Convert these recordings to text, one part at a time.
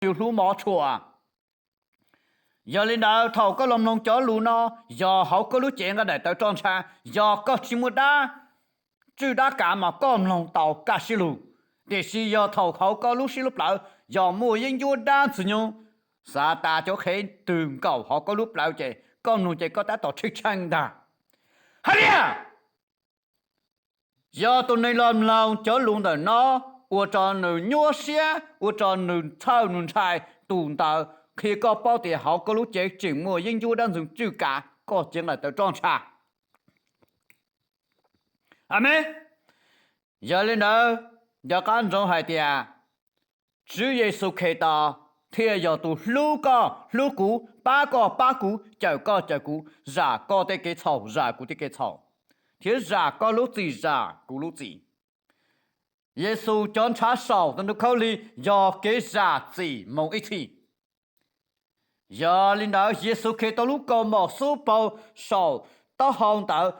yus hlub mov tshua. Yog li ntawd thaum koj los mloog cov lus no, yog hauv koj lub cev nqaij daim tawv roj ntsha, yog koj tsis muaj dab tswj dab kav mas koj mloog tau kaj siab lug. Tiam sis yog thaum hauv koj lub siab lub plawv yog muaj yeeb ncuab dab ntxwg nyoog, Xatas cov qhev twg nkaum hauv koj lub plawv ces koj mloog ces koj tab tom tshee tshee ntag. Hais tias yog tus neeg los mloog cov lus ntawm no, ua rau nws nyuaj siab, ua rau nws txhawj nws ntshai, tus ntawd qhia koj paub tias hauv koj lub cev tseem muaj yeeb ncuab dab ntxwg nyoog tswj kav koj cev nqaij tawv roj ntsha. Amees. Yog li ntawd, nco qab ntsoov hais tias Tswv Yexus Khetos thiaj yog tus hlub koj hlub kuv, pab koj pab kuv, cawm koj cawm kuv, zam koj tej kev txhaum zam kuv tej kev txhaum, thiab zam koj lub txim zam kuv lub txim. Yexus cov ntshav saum tus ntoo khaub lig yog kev zam txim mus ib txhis. Yog li ntawd Yexus Khetos lub kaus mom xub paug saum taub hau ntawd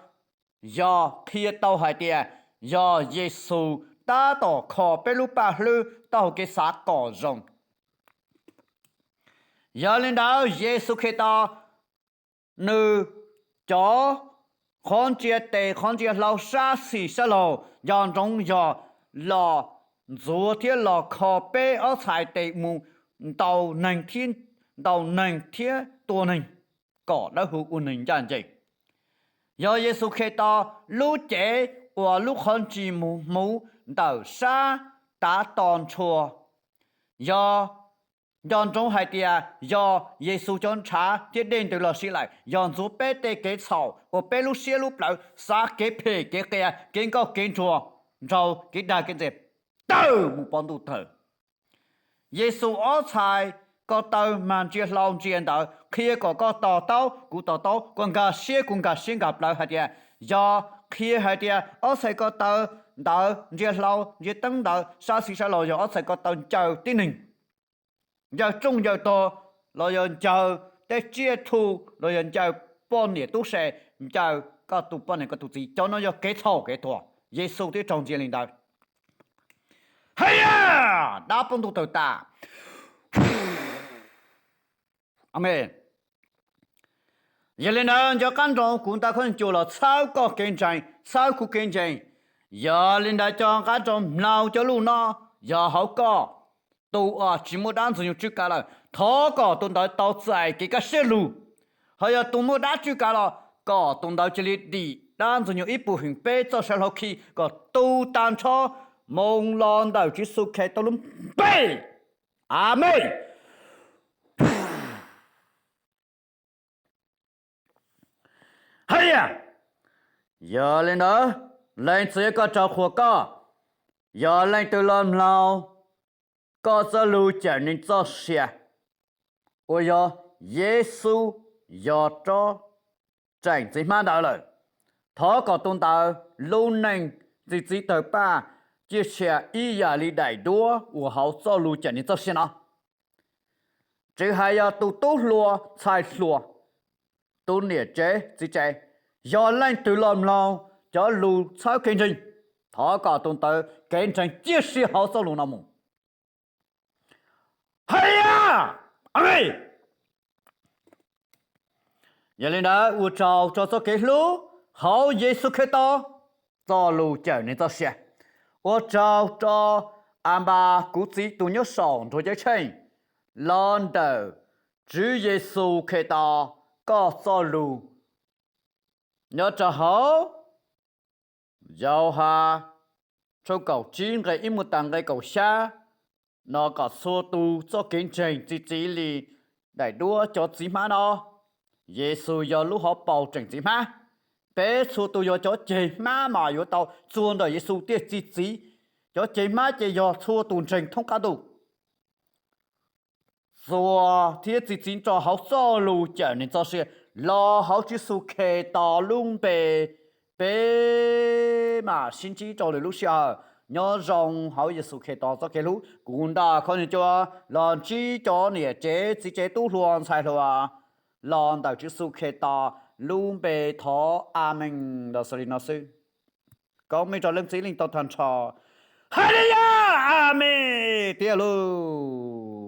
yog qhia tau hais tias yog Yexus tab tom kho peb lub paj hlwb taub hau kev xav kom zoo. Yog li ntawd Yexus Khetos nws cov qhov ntsia tes qhov ntsia hlau sab xis sab laug nco ntsoov yog los ntxuav thiab los kho peb ob txhais tes mus ntaus neeg thiab, ntaus neeg thiab tua neeg kom dawb huv ua neeg ncaj ncees. Yog Yexus Khetos lub cev uas lub qhov ntsig mus hmuv ntawm sab tav to ntshua. Yog nco ntsoov hais tias yog Yexus cov ntshav thiab dej ntws los sis lawm yog ntxuav peb tej kev txhaum uas peb lub siab lub plawv xav kev phem kev qias kev nkauj kev nruas nraug kev dag kev ntxias tawg mus pov ntuj tawg. Yexus ob txhais ko taw mas ntsia hlau ntsia ntawd qhia kom koj to taub kuv to taub, koj nkag siab kuv nkag siab nkag plawv hais tias yog qhia hais tias ob txhais ko taw ntawd ntsia hlau ntsia teeb ntawd sab xis sab laug yog ob txhais ko taw ncaws tib neeg, ncaws rooj ncaws tog, los yog ncaws tej tsiaj txhu, los yog ncaws poj niam tub se, ncaws koj tus poj niam koj tus txiv, cov no yog kev txhaum kev thuam. Yexus twb raug ntsia li ntawd. Hais tias dab pov ntuj tawg tas. Amees. Yog li ntawd nco qab ntsoov kuv ntawv khaub ncaws los txhawb koj kev ntseeg txhawb kuv kev ntseeg. Yog li ntawd nco qab ntsoov mloog cov lus no, yog hauv koj tus uas tsis muaj dab ntxwg nyoog tswj kav lawm thov kom tus ntawd tau txais kev kaj siab lug. Ho yog tus muaj dab tswj kav los kom tus ntawd cia li dim dab ntxwg nyoog ib puag hwm peb txoj saw hlau khi kom tu tag nrho mus los ntawm Tswv Yexus Khetos lub npe. Amees. Hais tias yog li ntawd leej txiv koj rau qhuas koj, yog leej twg los mloog koj txoj lus cawm neeg txoj sia uas yog Yexus yog rov tseem txiv hmab ntawd lawm, thov kom tus ntawd lub neej txi txiv tawg paj ciaj sia ib yam li daim duab uas hauv txoj lus cawm neeg txoj sia no. Tsis hais yog tus tub hluas ntxhais hluas, tus niam tsev txiv tsev, yog leej twg los mloog cov lus txhawb kev ntseeg, thov kom tus ntawd kev ntseeg ciaj sia hauv txoj lus no mus. Hais tias, Amees. Yog li ntawd ua tsaug rau txoj kev hlub hauv Yexus Khetos txoj lus cawm neeg txoj sia. Ua tsaug rau Anpas kuv txiv tus nyob saum nruab ceeb tsheej los ntawm Tswv Yexus Khetos koj txoj lus nyob rau hauv Yauhas tshooj kaum tsib nqe ib mus tas nqe kaum xya no kom txhua tus txoj kev ntseeg txi txiv li daim duab cov txiv hmab no. Yexus yog lub hauv paus tseem txiv hmab. Peb txhua tus yog cov ceg hmab mas yuav tau txuas ntawm Yexus thiaj txi txiv. Cov ceg hmab ces yog txhua tus ntseeg thoob qab ntuj. Txuas thiab txi txiv rau hauv txoj lus cawm neeg txoj sia los hauv Tswv Yexus Khetos lub npe. Peb mam sib ntsib rau lwm lub sij hawm. Nyob zoo hauv Yexus Khetos txoj kev hlub, kuv Ntaj Khaub Ncaws Cua los ntsib cov niam tsev txiv tsev tub hluas ntxhais hluas los ntawm Tswv Yexus Khetos lub npe thov Amees los xws li no xwb. Koob mej rau Leej Txiv Leej Tub tag nrho. Haleluya, Amees tiag lauj.